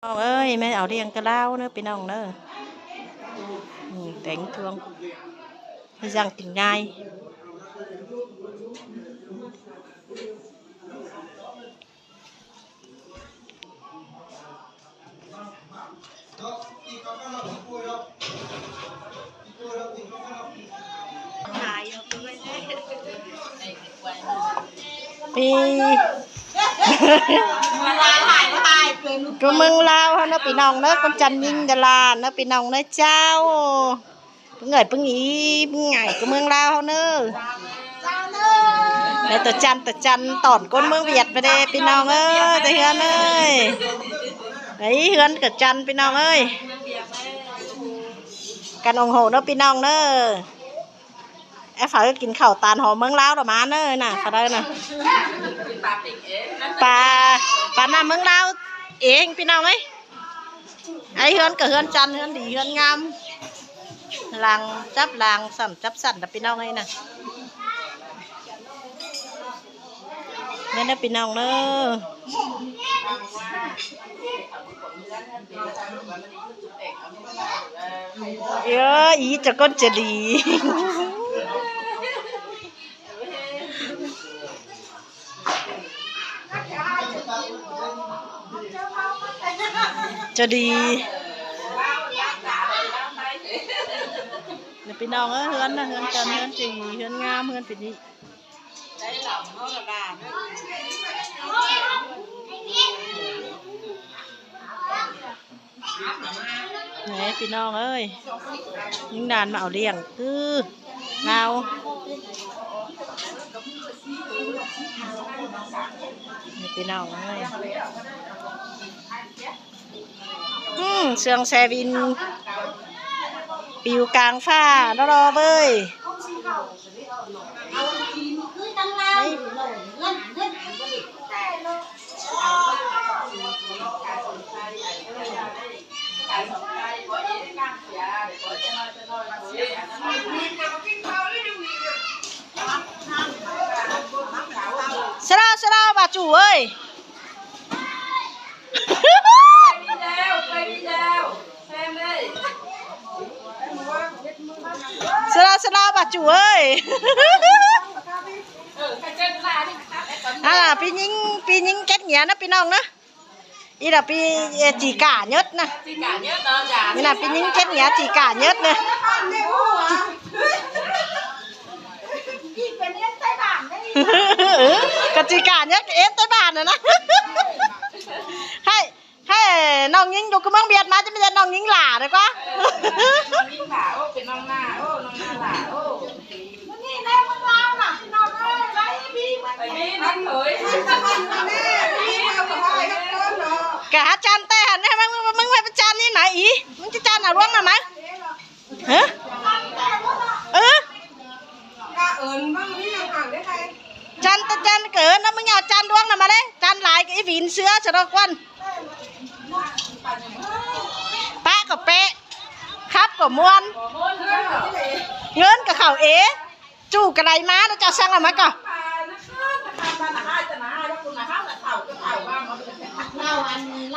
ນ້ອງເອີຍ ແມ່ເອົາລ້ຽງແຕ່ລາວເດີພີ່ນ້ອງເດີ. ອືມ ແຕງທວງ ໃຫ້ຢ່າງກິນງ່າຍ. ປີ ກໍເມືອງລາວເຮົາເນາະພີ່ນ້ອງເນາະ, ຄົນຈັນຍິງດາລາເນາະພີ່ນ້ອງເນາະ. ເຈົ້າ ປຶງເອີຍ ປຶງອີ ປຶງໃຫຍ່ ກໍເມືອງລາວເຮົາເນີ. ແມ່ໂຕຈັນ ໂຕຈັນຕອນກົ້ນເມືອງຫວຽດໄປເດ້ພີ່ນ້ອງເອີຍ ແຕ່ເຮືອນເອີຍ. ໄອ້ເຮືອນກໍຈັນພີ່ນ້ອງເອີຍ ກັນອົງໂຫເດີພີ່ນ້ອງເດີ. ແອຟເອົາກິນເຂົ້າຕານຫອມເມືອງລາວລະມາເນີນະ ເຂົາໄດ້ນະ. ປາ ປານ້ຳເມືອງລາວເອງພີ່ນ້ອງເອີຍ. ໄອ້ເຮືອນກໍເຮືອນຈັນ ເຮືອນດີເຮືອນງາມ ຫຼັງຈັບຫຼັງ ສາມຈັບສັນນະພີ່ນ້ອງເອີຍນະ. ແມ່ນເດີພີ່ນ້ອງເດີ. ເອີ ອີເຈົ້າຄົນໃຈດີ. ຈະດີ ນີ້ພີ່ນ້ອງເອີຍ ເຮືອນນະ ເຮືອນຈັນ ເຮືອນຈີ ເຮືອນງາມ ເຮືອນເປັນນີ້. ແໝ ພີ່ນ້ອງເອີຍ ຍິງດານມາເອົາລ້ຽງຄືລາວ ນີ້ພີ່ນ້ອງເອີຍ. ອືມ ເຊື່ອງແຊວິນປິວກາງຟ້າ ລໍໆເວີຍ. ສະລາວ ສະລາວ ບາຈູເອີຍ. ສະລາວ ສະລາວ ບາຈູເອີຍ. ອ່າ ພີ່ຍິງ ພີ່ຍິງເກັດຫຍັງນະ ພີ່ນ້ອງນະ. ອີ່ລະປີ ເອ ຈີກາເຍີດນະ ຈີກາເຍີດເນາະ ຈ້າ ນີ້ນະ ປີຍິງເຈັດເຫຍ ຈີກາເຍີດເລີຍ. ເອີ ກະຈີກາເຍີດ ເອັນໄຕບ້ານຫັ້ນນະ. ໃຫ້ ໃຫ້ນ້ອງຍິງຢູ່ກະເມືອງຫວຽດມາ ຈະມີແຕ່ນ້ອງຍິງຫຼ້າດີກວ່າ ເອີ ນ້ອງຍິງຫຼ້າ ໂອ້ ເປັນນ້ອງໜ້າ ໂອ້ ນ້ອງໜ້າຫຼ້າ ໂອ້. ກະຫາຈານແຕ່ຫັ້ນ ມຶງ ມຶງໄປຈານນີ້ມາອີ ມຶງຈະຈານເອົາຫຼວງນະມາ ເຮີ ເອີ ຈານແຕ່ຈານເກີນນະ ມຶງເອົາຈານຫຼວງນະມາເດ້ ຈານຫຼາຍກະອີຫວີນເສືອສະດອກກວນ. ປະກໍແປະ ຂັບກໍມ່ວນ ເງິນກໍເຂົ້າເອ ຈູ້ກໍໄຫຼມາ ແລ້ວເຈົ້າສັ່ງເອົາມາກໍ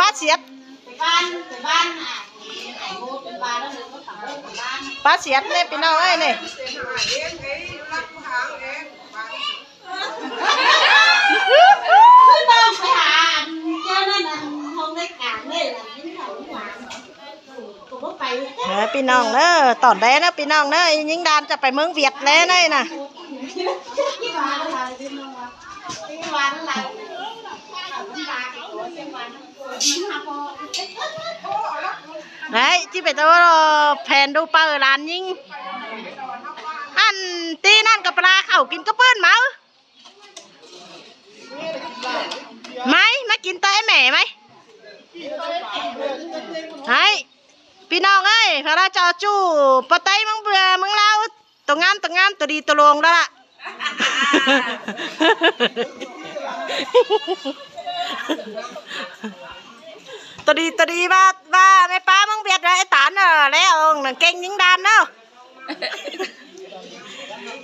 ປາສຽດ ປາສຽດເດ້ພີ່ນ້ອງເອີຍນີ້. ເອີ ພີ່ນ້ອງເດີ ຕອນແລກນະ ພີ່ນ້ອງເດີ ອີຍິງດານຈະໄປເມືອງຫວຽດແລ້ວນະ ໄດ້ ຊິໄປໂຕແຜນດູເປີຫຼານຍິງ ອັນຕີນັ້ນກໍປະລາເຂົ້າກິນກະເປື້ອນເມົາ ໄໝ ມາກິນຕໍ່ແມ່ໄໝ ໃຫ້ ພີ່ນ້ອງເອີຍ ພະລາເຈົ້າຈູ້ ປະໄຕເມືອງເບືອ ເມືອງລາວ ໂຕງາມ ໂຕງາມ ໂຕດີ ໂຕຫຼວງແລ້ວລະ ໂຕດີ ໂຕດີ ວ່າ ວ່າແມ່ປ້າເມືອງຫວຽດ ໄອ້ຕານ ເອີ ແລ້ວ ເກັ່ງຍິງດານເນາະ.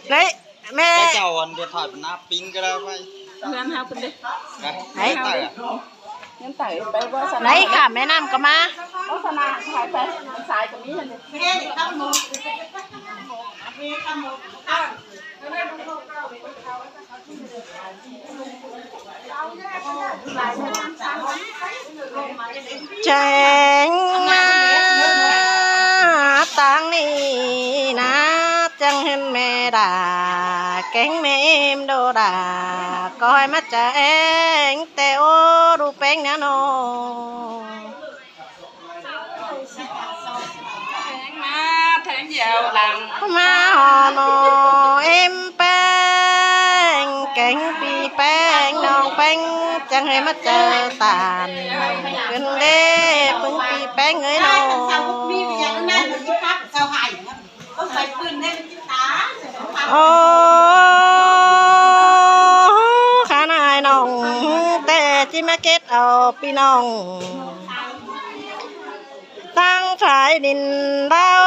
ເຮີ້ຍ ແມ່ ເຈົ້າອັນດຽວຖ່າຍເປັນໜ້າປີ້ງກໍໄດ້ໄປ ເຮືອນເຮົາພຸ້ນເດ້ ໄປ ໄປ ໄປ. ໄດ້ຂ້າມແມ່ນ້ຳກໍມາ ໂຄສະນາຂາຍໄປ ສາຍກໍມີຫັ້ນເດ້. ແຈ້ງມາທາງນີ້ນາ ຈັ່ງເຫັນແມ່ດາ ແກ້ງແມ່ເອັມໂດດາ ກໍໃຫ້ມາແຈ້ງແຕ່ໂອ ດູແປ້ງນະນ້ອງ. ມາແທງຢາວຫຼັງ ມາຫອມເອັມແປ້ງ ແກ້ງປີແປ້ງ ນ້ອງແປ້ງ ຈັ່ງໃຫ້ມາເຈີຕານ ຂຶ້ນເດ້ປຶງປີແປ້ງເອີຍນ້ອງ. ໂອ້ ຂ້ານາຍນ້ອງ ແຕ່ຊິມາເກັດເອົາພີ່ນ້ອງ ທາງຝ່າຍດິນດາວ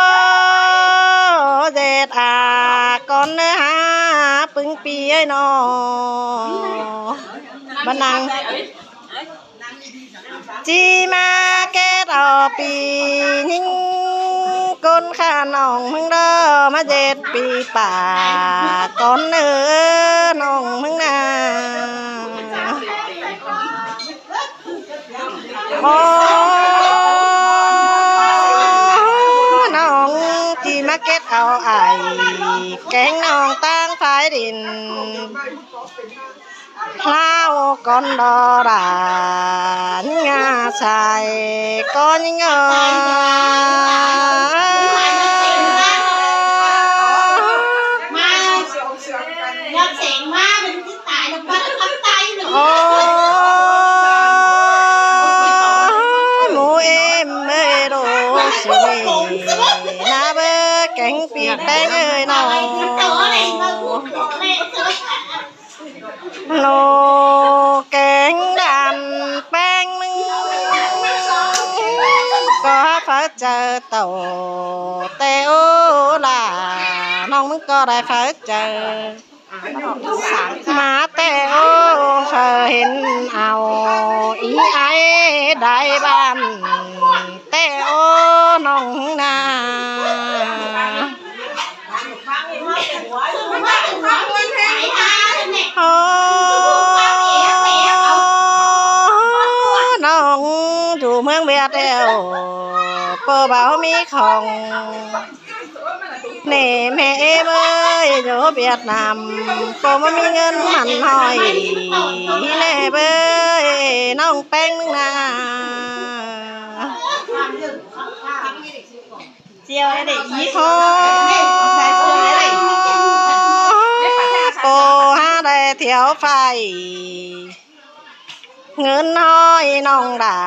ເຈັດອາກອນເນີຫາປຶງປີເອີຍນ້ອງ ມານັ່ງ ຊິມາເກັດເອົາປີຍິງ ກົ້ນຂ້ານ້ອງມຶງເດີ ມາເຈັດປີປາກກ່ອນເດີ ນ້ອງມຶງນາ. ໂອ້ ນ້ອງຊິມາເກັດເອົາອ້າຍ ແກ້ງນ້ອງຕາງຜາຍດິນ ລາວກ່ອນດອດານງາຊາຍກໍຍິງເອີຍ. ໂອ້ ໝູ່ເອັມເອີຍ ໂດຊິເມນາເບີ ແກ້ງປີແປ້ງເອີຍນ້ອງ. ໂລແກງດຳແປ້ງໜຶ່ງ ກໍຫາເຝົ້າເຈີໂຕ ແຕ່ໂອລາ ນ້ອງມຶງກໍໄດ້ເຝົ້າເຈີ ມາແຕ່ໂອ ເຝົ້າເຫັນເອົາ ອີອ້າຍໄດ້ບ້ານ ແຕ່ໂອ ນ້ອງນາ. ໂອ້ ນ້ອງຢູ່ເມືອງວຽດແລ້ວ ບໍ່ເບົາມີຂອງ ແນ່ແມ່ເອີຍ ຢູ່ຫວຽດນາມ ບໍ່ມີເງິນຫັ້ນຫ້ອຍ ແນ່ເອີຍ ນ້ອງແປ້ງນາ. ຈຽວໃຫ້ໄດ້ອີກ ໂອ້ ໂປຫາໄດ້ທ່ຽວໄຟ ເງິນນ້ອຍນ້ອງດາ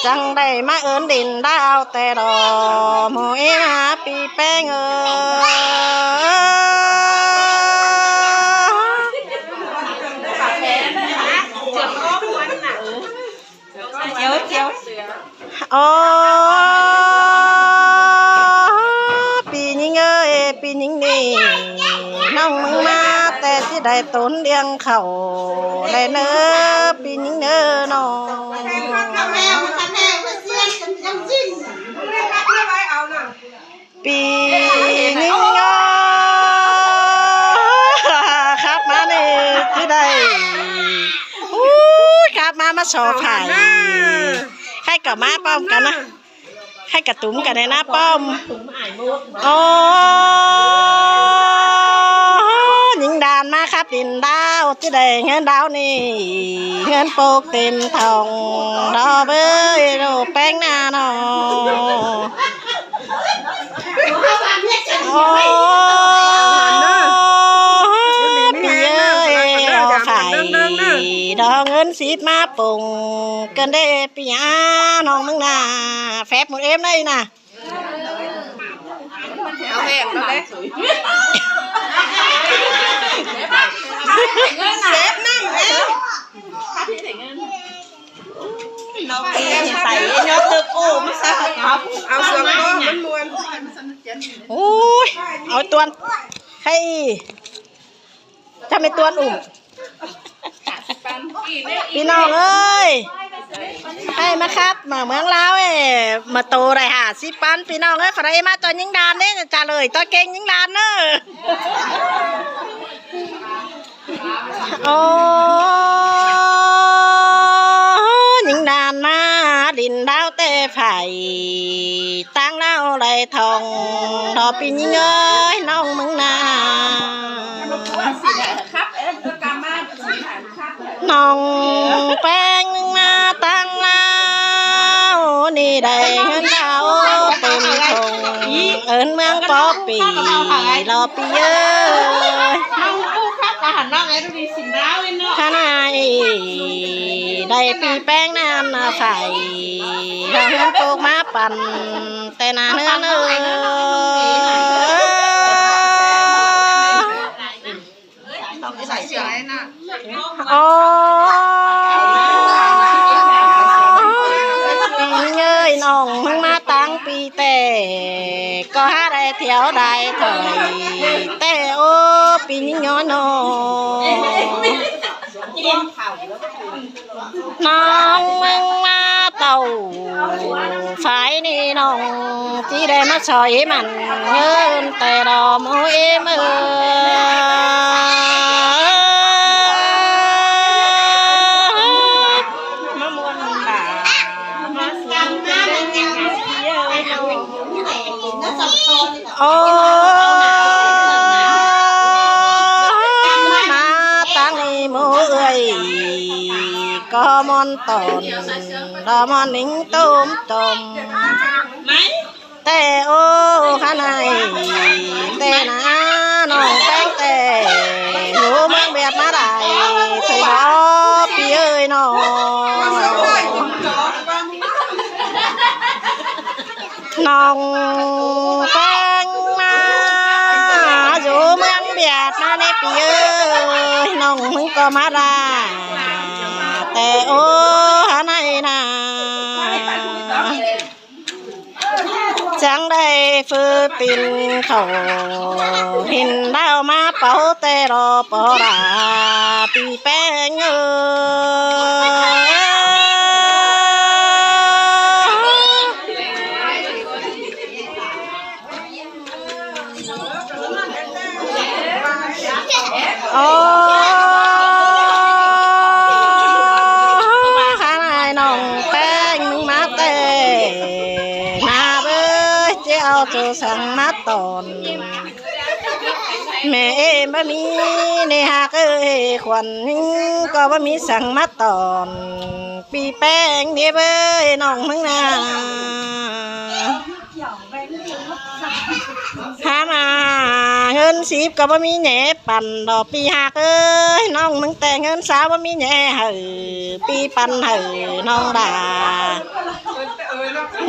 ຈັ່ງໄດ້ມາເອີ້ນດິນດາວແຕ່ດອ ໝູ່ເອຫາປີແປ້ງເອີຍ. ໂອ້ ປີຍິງເອີຍ ປີຍິງນີ້ ນ້ອງມຶງມາແຕ່ຊິໄດ້ຕົນລ້ຽງເຂົ້າ ແລະເນີ ປີຍິງເນີນ້ອງ. ປີຍິງເອີຍ ຂັບມານີ້ຊິໄດ້ ອູ້ຍ ຂັບມາ ມາສໍໄຜ ໃຜກໍມາພ້ອມກັນນະ ໃຜກະຕຸ້ມກັນແດ່ນະປ້ອມ. ໂອ້ ຍິງດານມາຂັບດິນດາວ ຊິໄດ້ເງິນດາວນີ້ ເງິນໂປກເຕັມທ້ອງ ດອກເອີຍ ໂລແປ້ງນານ້ອງ. ໂອ້ ປີເອີຍ ເອົາໄຂ່ດອງເງິນສິບມາປົງກັນເດ້ ປີອາ ນ້ອງມຶງນາ ແຟບໝົດເອັມໄດ້ນະ ເອົາແອບມາເດ້ ເຊບນ້ຳເດ້. ນ້ອງເອໃສ່ຍອດຕຶກໂອ້ມາຊະ ເອົາສວງພໍມັນມ່ວນ. ໂອ້ຍ ເອົາຕວນ ໃຫ້ ຖ້າແມ່ຕວນອຸ້ມ ພີ່ນ້ອງເອີຍ. ໃຫ້ມາຂັບມາເມືອງລາວເອ ມາໂຕໄດ້ຫ້າສິບພັນ ພີ່ນ້ອງເອີຍ. ໃຜມາຕໍ່ຍິງດານເດ້ ຈະເລີຍຕໍ່ເກັ່ງຍິງດານເດີ. ໂອ້ ຍິງດານມາດິນດາວແຕ່ໄຟ ຕາງລາວໄດ້ທ່ອງ ດອກປີຍິງເອີຍ ນ້ອງເມືອງນາ ນ້ອງແປ້ງມາຕາງລາວ ນີ້ໄດ້ເຮືອນດາວເຕັມທົ່ງ ເອີ້ນເມືອງປໍປີ້ ດອກປີເອີຍ. ຂ້ານ້ອຍໄດ້ປີແປ້ງນານາໄຟ ເຮືອນໂຕກມາປັ່ນ ແຕ່ໜ້າເຮືອນເອີຍ ໂອ້ ເອີຍ ນ້ອງເມືອງນາ ຕັ້ງປີແຕ່ ກໍຫາໄດ້ທ່ຽວໄດ້ຖອຍ ແຕ່ໂອ້ ປີນີ້ຍ້ອນນ້ອງ ນ້ອງເມືອງນາເຕົ້າ ຝ່າຍນີ້ນ້ອງ ທີ່ໄດ້ມາຊ່ອຍມັນເງິນ ແຕ່ດອກໝູເອເມີ ມາມ່ວນບ່າ ມາສວນເປັນເດີ ໂອ້ ມາຕັ້ງໝູເອື້ອຍ ກໍມ່ອນຕອນ ດອກໝໍນິງຕຸ້ມຕົມ ແຕ່ໂອ້ ຂະໄນ ແຕ່ນາ ນ້ອງແປ້ງແຕ່ ຢູ່ເມືອງຫວຽດມາໄດ້ ຖືບໍ່ ປີເອີຍນ້ອງ ນ້ອງແປ້ງນາ ຢູ່ເມືອງຫວຽດມາໃນປີເອີຍ ນ້ອງເມືອງກໍມາລາ ແຕ່ໂອ້ ຫາໃນນາ ຈັ່ງໄດ້ຟື້ນປິ່ນເຂົ້າ ເຫັນດາວມາເປົ່າ ແຕ່ລໍປໍລາ ປີແປ້ງເອີຍ. ໂອ້ ຂະໄນ ນ້ອງແປ້ງມາແຕ່ນາເອີຍ ຈະເອົາໂຕສັງມາຕອນ ແມ່ເອ ບໍ່ມີໃນຮັກເອີຍ ຂວັນກໍບໍ່ມີສັງມາຕອນ ປີແປ້ງເດ້ເວີຍ ນ້ອງເມືອງນາ ຫາມາເງິນສິບກໍບໍ່ມີແໜປັນ ດອກປີຮັກເອີຍ ນ້ອງເມືອງແຕ່ເງິນຊາວບໍ່ມີແໜໃຫ້ ປີປັນໃຫ້ນ້ອງດາ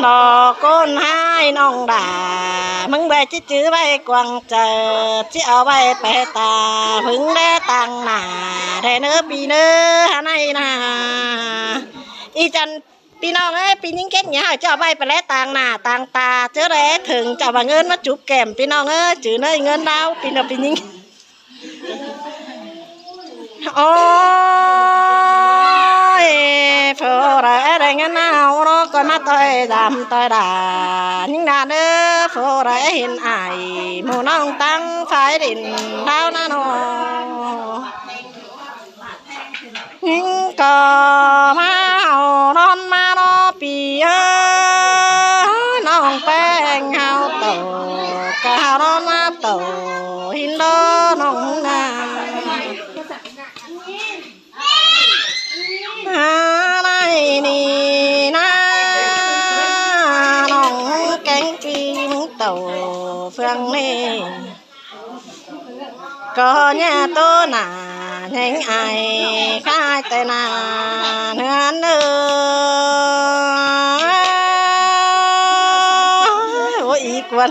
ດອກກົ້ນຫາຍນ້ອງດາ ມຶງໄວ້ຈື່ໄວ້ກວາງໃຈ ຊິເອົາໄວ້ໄປຕາ ເພິ່ງແລຕາງໜ້າ ແດ່ເນີປີເນີ ຫາໃນນາ ອີຈັນ ພີ່ນ້ອງເອີຍ ປີຍິງເກັບຫຍັງໃຫ້ເຈົ້າໄວ້ໄປແລຕາງໜ້າຕາງຕາ ເຈົ້າໄດ້ເຖິງເຈົ້າວ່າເງິນມາຈູບແກ້ມ ພີ່ນ້ອງເອີຍ ຈື່ເນີ ເງິນລາວ ປີນ້ອງ ປີຍິງ ໂອ້ຍ ຜູ້ໃດໄດ້ເງິນເອົາເນາະ ກໍມາຕ່ອຍດຳຕ່ອຍດາ ຍິງນາເດີ ຜູ້ໃດເຫັນອ້າຍ ໝູ່ນ້ອງຕັ້ງຝ່າຍດິນດາວນາໂນ ຍິງກໍມາເອົານອນມາເນາະ ປີເອີຍ ນ້ອງແປ້ງເຮົາໂຕ ກະເຮົານອນມາໂຕ ຫີນດອນ້ອງນາ ຫາໄດ້ນີ້ນາ ນ້ອງແກ້ງຈີນໂຕເຟືອງນີ້ ກໍແຍ່ໂຕໜ້າແຮງອາຍ ຄາຍແຕ່ໜ້າເຮືອນເອີຍ ໂອ້ຍ ອີກວນ.